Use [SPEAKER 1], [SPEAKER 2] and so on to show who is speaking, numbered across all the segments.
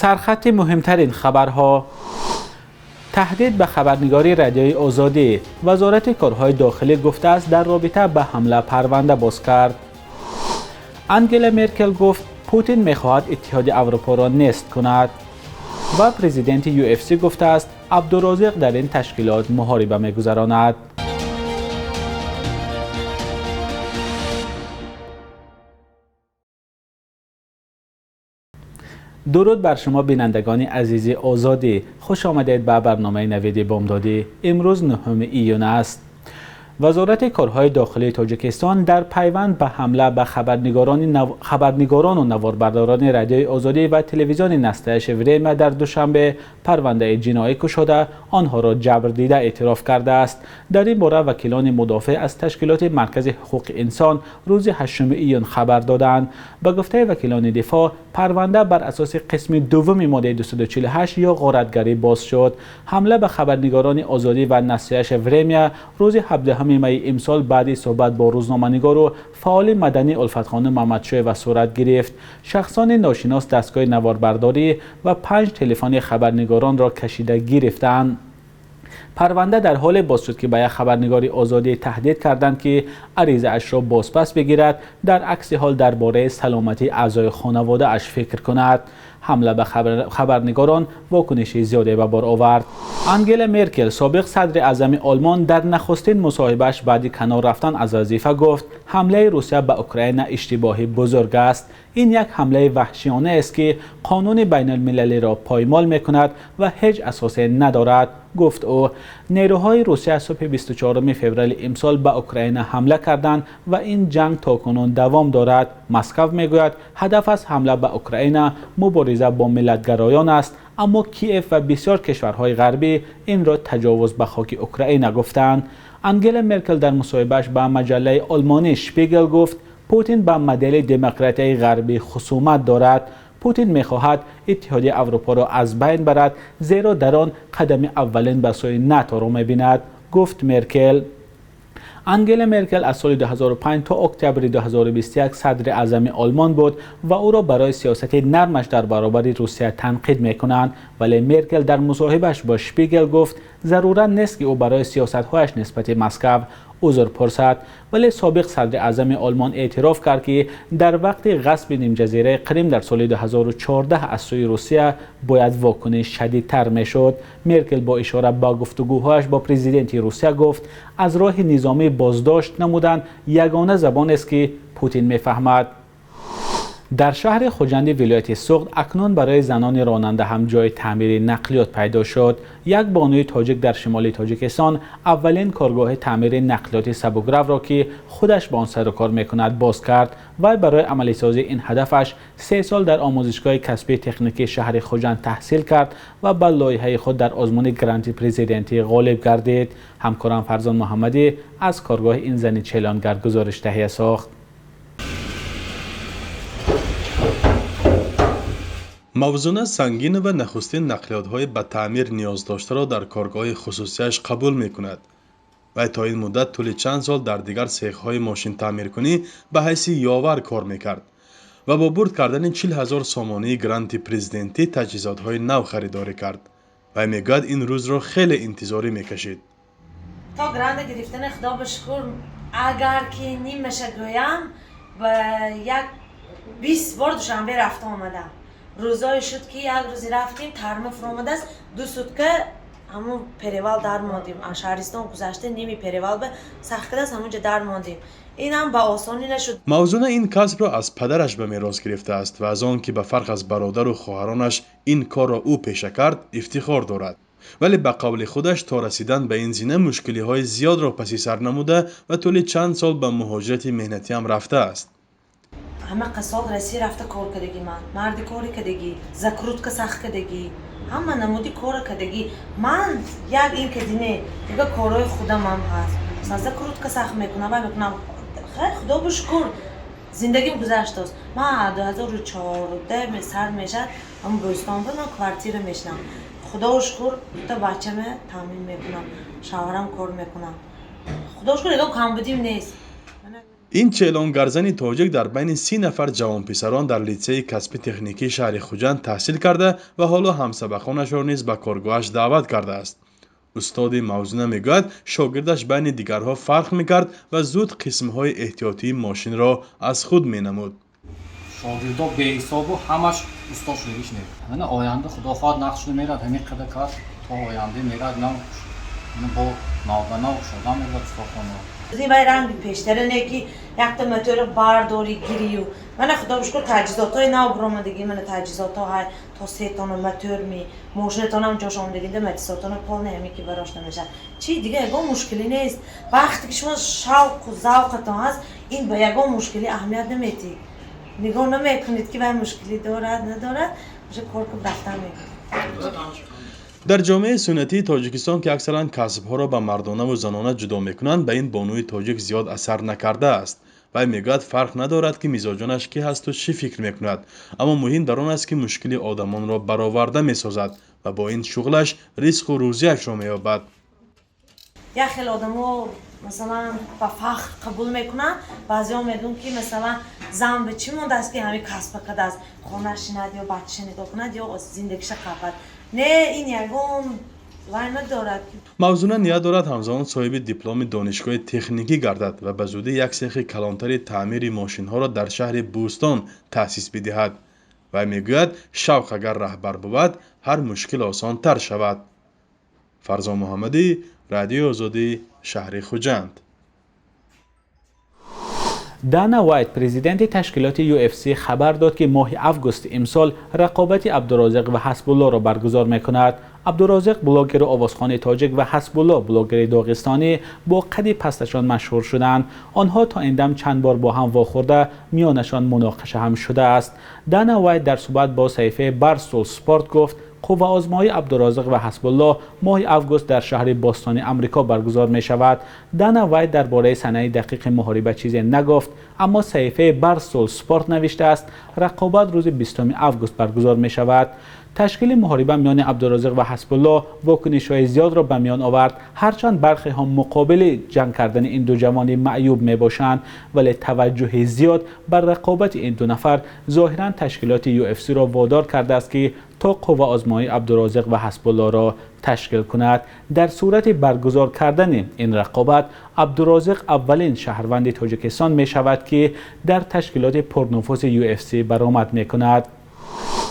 [SPEAKER 1] Сархати муҳимтарин хабарҳо. Таҳдид ба хабарнигори Радиои Озодӣ. Вазорати корҳои дохилӣ гуфтааст, дар робита ба ҳамла парванда боз кард. Ангела Меркел гуфт, Путин мехоҳад Иттиҳоди Аврупоро нест кунад. Ва президенти UFC гуфтааст, Абдурозиқ дар ин ташкилот муҳориба мегузаронад. Дуруд бар шумо, бинандагони азизи Озодӣ. Хуш омадед ба барномаи Навиди Бомдодӣ. Имрӯз 9 июн аст. Вазорати корҳои дохилии Тоҷикистон дар пайванд ба ҳамла ба хабарнигорон ва наворбардорони Радиои Озодӣ ва телевизиони Настоящее Время дар Душанбе парвандаи ҷиноӣ кушода, онҳоро ҷабрдида эътироф кардааст. Дар ин бора вакилони мудофеъ аз ташкилоти Маркази ҳуқуқи инсон рӯзи 8 июн хабар доданд. Ба гуфтаи вакилони дифоъ, парванда бар асоси қисми дуввуми моддаи 248 ё ғоратгарӣ боз шуд. Ҳамла ба хабарнигорони Озодӣ ва Настоящее Время рӯзи 17 майи имсол баъди суҳбат бо рӯзноманигору фаъоли маданӣ Улфатхонум Мамадшоева сурат гирифт. Шахсони ношинос дастгоҳи наворбардорӣ ва 5 телефони хабарнигоронро кашида гирифтанд. Парванда дар ҳоле боз шуд, ки ба як хабарнигори Озодӣ таҳдид карданд, ки аризаашро бозпас бигирад, дар акси ҳол дар бораи саломатии аъзои хонаводааш фикр кунад. Ҳамла ба хабарнигорон вокуниши зиёде ба бор овард. Ангела Меркел, собиқ садри аъзами Олмон, дар нахустин мусоҳибааш баъди канор рафтан аз вазифа гуфт, ҳамлаи Русия ба Украина иштибоҳи бузург аст. Ин як ҳамлаи ваҳшиёна аст, ки қонуни байналмилалиро поймол мекунад ва ҳеҷ асосе надорад, гуфт ӯ. Нерӯҳои Русия субҳи 24 феврали имсол ба Украина ҳамла карданд ва ин ҷанг то кунун давом дорад. Москав мегӯяд, ҳадаф аз ҳамла ба Украина мубориза бо миллатгароён аст, аммо Киев ва бисёр кишварҳои ғарбӣ инро таҷовуз ба хоки Украина гуфтанд. Ангела Меркел дар мусоҳибааш ба маҷаллаи олмонӣ Шпигел гуфт, Путин ба модели демократияи ғарбӣ хусумат дорад. Путин мехоҳад Иттиҳоди Аврупоро аз байн барад, зеро дар он қадами аввалин ба сӯи НАТО-ро мебинад, гуфт Меркел. Ангела Меркел аз соли 2005 то октябри 2021 садри аъзами Олмон буд ва ӯро барои сиёсати нармаш дар баробари Русия танқид мекунанд. Вале Меркел дар мусоҳибааш бо Шпигел гуфт, зарурат нест, ки ӯ барои сиёсатҳояш нисбати Москав узр пурсад. Вале собиқ садри аъзами Олмон эътироф кард, ки дар вақти ғасби нимҷазираи Қрим дар соли 2014 аз сӯи Русия бояд вокуниш шадидтар мешуд. Меркел бо ишора ба гуфтугӯҳояш бо президенти Русия гуфт, аз роҳи низомӣ боздошт намудан ягона забонест, ки Путин мефаҳмад. Дар шаҳри Хуҷанди вилояти Суғд акнун барои занони ронанда ҳам ҷои таъмири нақлиёт пайдо шуд. Як бонуи тоҷик дар шимоли Тоҷикистон аввалин коргоҳи таъмири нақлиёти сабукравро, ки худаш ба он сарукор мекунад, боз кард. Вай барои амалисозии ин ҳадафаш 3 сол дар омӯзишгоҳи касбии техникии шаҳри Хуҷанд таҳсил кард ва ба лоиҳаи худ дар озмуни гранти президентӣ ғолиб гардид. Ҳамкорам Фарзон Муҳаммадӣ аз коргоҳи ин зани челонгар гузориш таҳия сохт.
[SPEAKER 2] Мавзуна Сангинова нахустин нақлиётҳои ба таъмир ниёз доштаро дар коргоҳи хусусияш қабул мекунад. Вай то ин муддат тӯли чанд сол дар дигар сехҳои мошинтаъмиркунӣ ба ҳайси ёвар кор мекард ва бо бурд кардани 40 0 сомонии гранти президентӣ таҷҳизотҳои нав харидорӣ кард. Вай мегӯяд, ин рӯзро хеле интизорӣ мекашид.
[SPEAKER 3] То гранта гирифтани, худо ба шукр, агар ки нимаша гӯям, ба як 20 бор Душанбе рафта омадам. Рӯзое шуд, ки як рӯзе рафтем, тарма фуромадааст, 2 сутка ҳамун перевал дар мондем. Аз шаҳристон гузашта ними перевал ба сахт кардааст, ҳамунҷа дар мондем. Инам ба осонӣ нашуд.
[SPEAKER 2] Мавзуна ин касбро аз падараш ба мерос гирифтааст ва аз он ки ба фарқ аз бародару хоҳаронаш ин корро ӯ пеша кард, ифтихор дорад. Вале ба қавли худаш то расидан ба ин зина мушкилиҳои зиёдро паси сар намуда ва тӯли чанд сол ба муҳоҷирати меҳнатиам рафтааст.
[SPEAKER 3] Ҳама қасол Россия рафта кор кардагӣ, ман марди кори кардагӣ, закрутка сахт кардагӣ, ҳама намуди кора кардагӣ. Ман як ин кардине, дига корҳои худамам ҳаст. Масалан, закрутка сахт мекунам, вай мекунам. Хайр, худо ба шукр, зиндагим гузаштааст. Ман 2014 сар мешад, ҳамн Бӯстон буд, ман квартира мешинам. Худо шукр, дута бачаме таъмин мекунам, шавҳарам кор мекунам. Худо шукр, ягон камбудим нест.
[SPEAKER 2] Ин челонгарзани тоҷик дар байни 30 нафар ҷавонписарон дар литсейи касби техникии шаҳри Хуҷанд таҳсил карда ва ҳоло ҳамсабақонашро низ ба коргоҳаш даъват кардааст. Устоди Мавзуна мегӯяд, шогирдаш байни дигарҳо фарқ мекард ва зуд қисмҳои эҳтиётии мошинро аз худ менамуд.
[SPEAKER 4] Шогирдо беҳисобу ҳамаш усто шудагиш не. Ана оянда, худо хоҳад, нақш шуда мерад, ҳамин қадар кар то оянда мерад, нав бо навба нав шуда мерад устохона.
[SPEAKER 3] Ин вай ранги пештара не, ки якта мотора бардори, гирию. Мана, худо шукр, таҷҳизотҳои нав биромадагӣ, мана таҷҳизотҳо ҳай, то се тона мотор ми мошинатонам ҷош омдагинда, таҷҳизотона полный ҳаме ки барош намешавад. Чи дига, ягон мушкилӣ нест. Вақте ки шумо шавқу завқатон ҳаст, ин ба ягон мушкилӣ аҳамият наметиҳед, нигоҳ намекунед, ки вай мушкилӣ дорад, надорад, уже кор ки рафтан мекунед.
[SPEAKER 2] Дар ҷомеаи суннатии Тоҷикистон, ки аксаран касбҳоро ба мардонаву занона ҷудо мекунанд, ба ин бонуи тоҷик зиёд асар накардааст. Вай мегӯяд, фарқ надорад, ки мизоҷонаш кӣ ҳасту чӣ фикр мекунад, аммо муҳим дар он аст, ки мушкили одамонро бароварда месозад ва бо ин шуғлаш ризқу рӯзиашро меёбад.
[SPEAKER 3] Як хел одамо, масалан, ба фахр қабул мекунанд, баъзеҳо мегӯянд, ки масалан, зан ба чӣ мондааст, ки ҳамин касба кардааст, хона шинад ё бачаша нигоҳ кунад ё зиндагиша қабад. Не, ин ягон вай надорад.
[SPEAKER 2] Мавзуна ният дорад ҳамзамон соҳиби дипломи донишгоҳи техникӣ гардад ва ба зудӣ як сехи калонтари таъмири мошинҳоро дар шаҳри Бӯстон таъсис бидиҳад. Вай мегӯяд, шавқ агар раҳбар бувад, ҳар мушкил осонтар шавад. Фарзон Муҳаммадӣ, Радиои Озодӣ, шаҳри Хуҷанд.
[SPEAKER 1] Дана Вайт, президенти ташкилоти UFC, хабар дод, ки моҳи августи имсол рақобати Абдурозиқ ва Ҳасбуллоро баргузор мекунад. Абдурозиқ, блогеру овозхони тоҷик, ва Ҳасбулло, блогери доғистонӣ, бо қади пасташон машҳур шуданд. Онҳо то ин дам чанд бор бо ҳам вохӯрда, миёнашон муноқиша ҳам шудааст. Дана Вайт дар суҳбат бо саҳифаи Барстул Спорт гуфт, қувваозмоии Абдурозиқ ва Ҳасбулло моҳи август дар шаҳри Бостони Амрико баргузор мешавад. Дана Вайт дар бораи санаи дақиқи муҳориба чизе нагуфт, аммо саҳифаи Барстул Спорт навиштааст, рақобат рӯзи 20 август баргузор мешавад. Ташкили муҳориба миёни Абдурозиқ ва Ҳасбулло вокунишҳои зиёдро ба миён овард. Ҳарчанд бархеҳо муқобили ҷанг кардани ин ду ҷавони маъюб мебошанд, вале таваҷҷӯҳи зиёд бар рақобати ин ду нафар зоҳиран ташкилоти UFC-ро водор кардааст, ки то қувваозмоии Абдурозиқ ва Ҳасбуллоро ташкил кунад. Дар сурати баргузор кардани ин рақобат, Абдурозиқ аввалин шаҳрванди Тоҷикистон мешавад, ки дар ташкилоти пурнуфузи UFC баромад мекунад.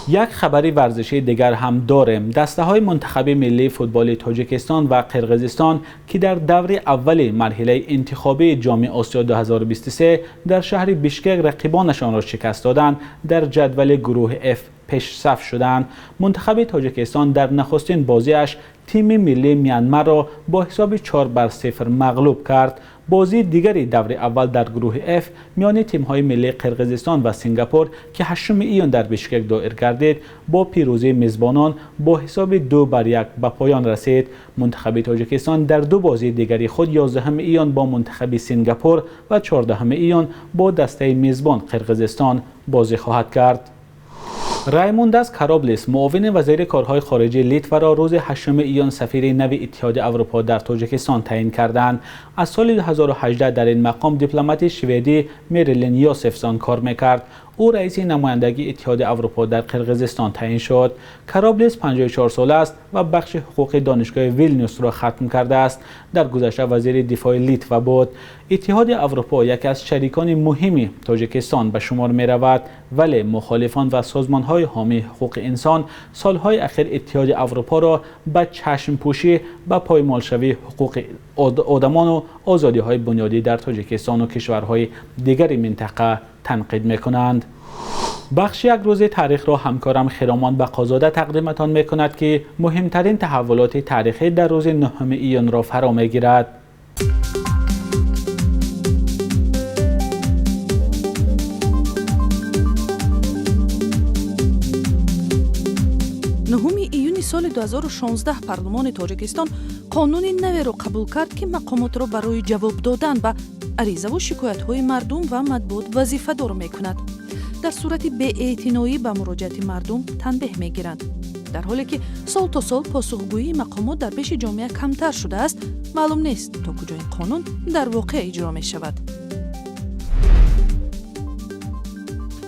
[SPEAKER 1] Як хабари варзишии дигар ҳам дорем. Дастаҳои мунтахаби миллии футболи Тоҷикистон ва Қирғизистон, ки дар даври аввали марҳилаи интихобии Ҷоми Осиё 2023 дар шаҳри Бишкек рақибонашонро шикаст доданд, дар ҷадвали гурӯҳи Ф пешсаф шуданд. Мунтахаби Тоҷикистон дар нахустин бозиаш тими миллии Мянмарро бо ҳисоби 4-0 мағлуб кард. Бозии дигари даври аввал дар гурӯҳи Ф миёни тимҳои миллии Қирғизистон ва Сингапур, ки 8 июн дар Бишкек доир гардид, бо пирӯзии мизбонон бо ҳисоби 2-1 ба поён расид. Мунтахаби Тоҷикистон дар ду бозии дигари худ 11 июн бо мунтахаби Сингапур ва 14 июн бо дастаи мизбон Қирғизистон бозӣ хоҳад кард. Раймундас Кароблис, муовини вазири корҳои хориҷии Литваро рӯзи 8 июн сафири нави Иттиҳоди Аврупо дар Тоҷикистон таъин карданд. Аз соли 2018 дар ин мақом дипломати шведӣ Мерилин Йосефсон кор мекард. Ӯ раиси намояндагии Иттиҳоди Аврупо дар Қирғизистон таъин шуд. Кароблис 54 сола аст ва бахши ҳуқуқи донишгоҳи Вилнюсро хатм кардааст. Дар гузашта вазири дифои Литва буд. Иттиҳоди Аврупо яке аз шарикони муҳими Тоҷикистон ба шумор меравад, вале мухолифон ва созмонҳои ҳомии ҳуқуқи инсон солҳои ахир Иттиҳоди Аврупоро ба чашмпӯшӣ ба поймолшавии ҳуқуқи одамону озодиҳои бунёдӣ дар Тоҷикистону кишварҳои дигари минтақа танқид мекунанд. Бахши як рӯзи таърихро ҳамкорам Хиромон Бақозода тақдиматон мекунад, ки муҳимтарин таҳаввулоти таърихӣ дар рӯзи 9 июнро фаро мегирад.
[SPEAKER 5] 9 июни соли 2016 парлумони Тоҷикистон қонуни наверо қабул кард, ки мақомотро барои ҷавоб додан ба аризаву шикоятҳои мардум ва матбуот вазифадор мекунад. Дар сурати беэътиноӣ ба муроҷиати мардум танбеҳ мегиранд. Дар ҳоле ки сол то сол посухгӯии мақомот дар пеши ҷомеа камтар шудааст, маълум нест, то куҷо ин қонун дар воқеъ иҷро мешавад.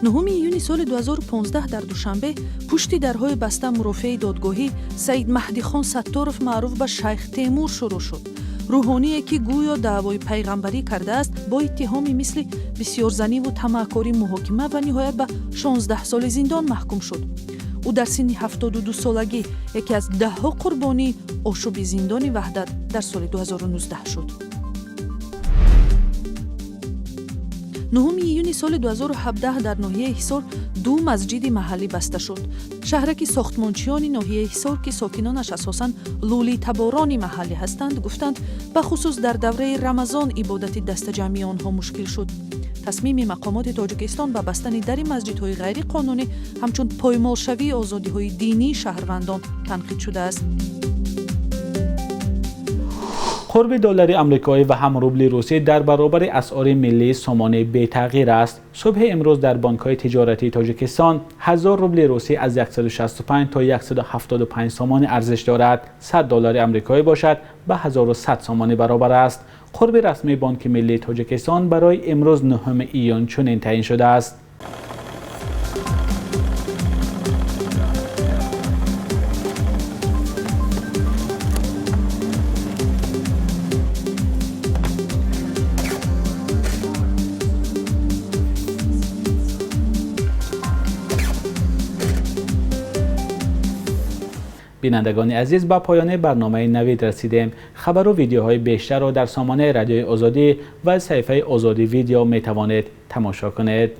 [SPEAKER 5] 9 июни соли 2015 дар Душанбе пушти дарҳои баста мурофиаи додгоҳӣ Саид Маҳдихон Сатторов, маъруф ба Шайх Темур, шурӯъ шуд. Рӯҳоние, ки гӯё даъвои пайғамбарӣ кардааст, бо иттиҳоми мисли бисёрзаниву тамаъкорӣ муҳокима ва ниҳоят ба 16 соли зиндон маҳкум шуд. Ӯ дар синни 72-солагӣ яке аз даҳҳо қурбонии ошӯби зиндони Ваҳдат дар соли 2019 шуд. 9 июни соли 2017 дар ноҳияи Ҳисор ду масҷиди маҳаллӣ баста шуд. Шаҳраки сохтмончиёни ноҳияи Ҳисор, ки сокинонаш асосан лӯлитаборони маҳаллӣ ҳастанд, гуфтанд, бахусус дар давраи Рамазон ибодати дастаҷамъии онҳо мушкил шуд. Тасмими мақомоти Тоҷикистон ба бастани дари масҷидҳои ғайриқонунӣ ҳамчун поймолшавии озодиҳои динии шаҳрвандон танқид шудааст.
[SPEAKER 1] Қурби доллари амрикоӣ ва ҳам рубли русӣ дар баробари асъори миллии сомонӣ бетағйир аст. Субҳи имрӯз дар бонкҳои тиҷоратии Тоҷикистон 1000 рубли русӣ аз 165 то 175 сомонӣ арзиш дорад. 100 доллари амрикоӣ бошад ба 1100 сомонӣ баробар аст. Қурби расмии Бонки миллии Тоҷикистон барои имрӯз 9 июн чунин таъин шудааст. Бинандагони азиз, ба поёни барномаи Навид расидем. Хабару видеоҳои бештарро дар сомонаи Радиои Озодӣ ва саҳифаи Озодӣ Видео метавонед тамошо кунед.